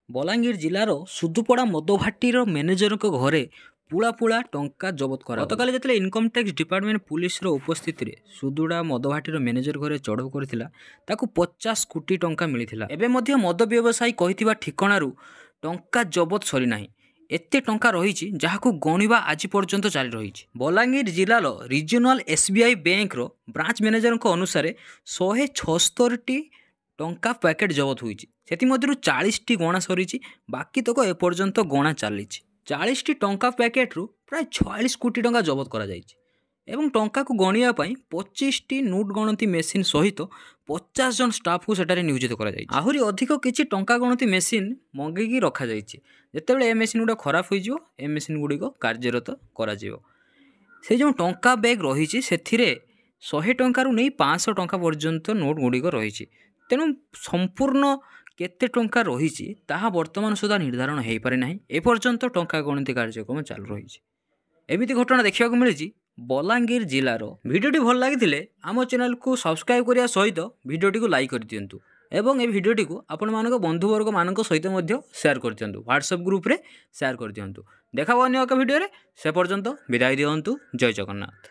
ବଲାଙ୍ଗୀର ଜିଲ୍ଲାର ସୁଦୁପଡ଼ା ମଦଭାଟିର ମ୍ୟାନେଜରଙ୍କ ଘରେ ପୁଳା ପୁଳା ଟଙ୍କା ଜବତ କରା। ଗତକାଲି ଯେତେବେଳେ ଇନକମ୍ ଟ୍ୟାକ୍ସ ଡିପାର୍ଟମେଣ୍ଟ ପୁଲିସର ଉପସ୍ଥିତିରେ ସୁଦୁଡ଼ା ମଦଭାଟିର ମ୍ୟାନେଜର ଘରେ ଚଢ଼ଉ କରିଥିଲା, ତାକୁ 50 କୋଟି ଟଙ୍କା ମିଳିଥିଲା। ଏବେ ମଧ୍ୟ ମଦ ବ୍ୟବସାୟୀ କହିଥିବା ଠିକଣାରୁ ଟଙ୍କା ଜବତ ସରିନାହିଁ। ଏତେ ଟଙ୍କା ରହିଛି ଯାହାକୁ ଗଣିବା ଆଜି ପର୍ଯ୍ୟନ୍ତ ଜାରି ରହିଛି। ବଲାଙ୍ଗୀର ଜିଲ୍ଲାର ରିଜିଓନାଲ ଏସ୍ ବି I ବ୍ୟାଙ୍କର ବ୍ରାଞ୍ଚ ମ୍ୟାନେଜରଙ୍କ ଅନୁସାରେ 176ଟି ଟଙ୍କା ପ୍ୟାକେଟ୍ ଜବତ ହୋଇଛି। ସେଥିମଧ୍ୟରୁ 40ଟି ଗଣା ସରିଛି, ବାକି ତକ ଏପର୍ଯ୍ୟନ୍ତ ଗଣା ଚାଲିଛି। 40ଟି ଟଙ୍କା ପ୍ୟାକେଟ୍ରୁ ପ୍ରାୟ 46 କୋଟି ଟଙ୍କା ଜବତ କରାଯାଇଛି ଏବଂ ଟଙ୍କାକୁ ଗଣିବା ପାଇଁ 25ଟି ନୋଟ୍ ଗଣତି ମେସିନ୍ ସହିତ 50 ଜଣ ଷ୍ଟାଫ୍କୁ ସେଠାରେ ନିୟୋଜିତ କରାଯାଇଛି। ଆହୁରି ଅଧିକ କିଛି ଟଙ୍କା ଗଣତି ମେସିନ୍ ମଗେଇକି ରଖାଯାଇଛି। ଯେତେବେଳେ ଏ ମେସିନ୍ ଗୁଡ଼ିକ ଖରାପ ହୋଇଯିବ, ଏ ମେସିନ୍ ଗୁଡ଼ିକ କାର୍ଯ୍ୟରତ କରାଯିବ। ସେ ଯେଉଁ ଟଙ୍କା ବ୍ୟାଗ୍ ରହିଛି, ସେଥିରେ 100 ଟଙ୍କାରୁ ନେଇ 500 ଟଙ୍କା ପର୍ଯ୍ୟନ୍ତ ନୋଟ୍ ଗୁଡ଼ିକ ରହିଛି। ତେଣୁ ସମ୍ପୂର୍ଣ୍ଣ କେତେ ଟଙ୍କା ରହିଛି, ତାହା ବର୍ତ୍ତମାନ ସୁଦ୍ଧା ନିର୍ଦ୍ଧାରଣ ହୋଇପାରି ନାହିଁ। ଏପର୍ଯ୍ୟନ୍ତ ଟଙ୍କା ଗଣତି କାର୍ଯ୍ୟକ୍ରମ ଚାଲୁ ରହିଛି। ଏମିତି ଘଟଣା ଦେଖିବାକୁ ମିଳିଛି ବଲାଙ୍ଗୀର ଜିଲ୍ଲାର। ଭିଡ଼ିଓଟି ଭଲ ଲାଗିଥିଲେ ଆମ ଚ୍ୟାନେଲକୁ ସବସ୍କ୍ରାଇବ୍ କରିବା ସହିତ ଭିଡ଼ିଓଟିକୁ ଲାଇକ୍ କରିଦିଅନ୍ତୁ ଏବଂ ଏ ଭିଡ଼ିଓଟିକୁ ଆପଣମାନଙ୍କ ବନ୍ଧୁବର୍ଗମାନଙ୍କ ସହିତ ମଧ୍ୟ ସେୟାର କରିଦିଅନ୍ତୁ, ହ୍ୱାଟ୍ସଆପ୍ ଗ୍ରୁପ୍ରେ ସେୟାର କରିଦିଅନ୍ତୁ। ଦେଖା ଅନ୍ୟ ଏକ ଭିଡ଼ିଓରେ, ସେ ପର୍ଯ୍ୟନ୍ତ ବିଦାୟ ଦିଅନ୍ତୁ। ଜୟ ଜଗନ୍ନାଥ।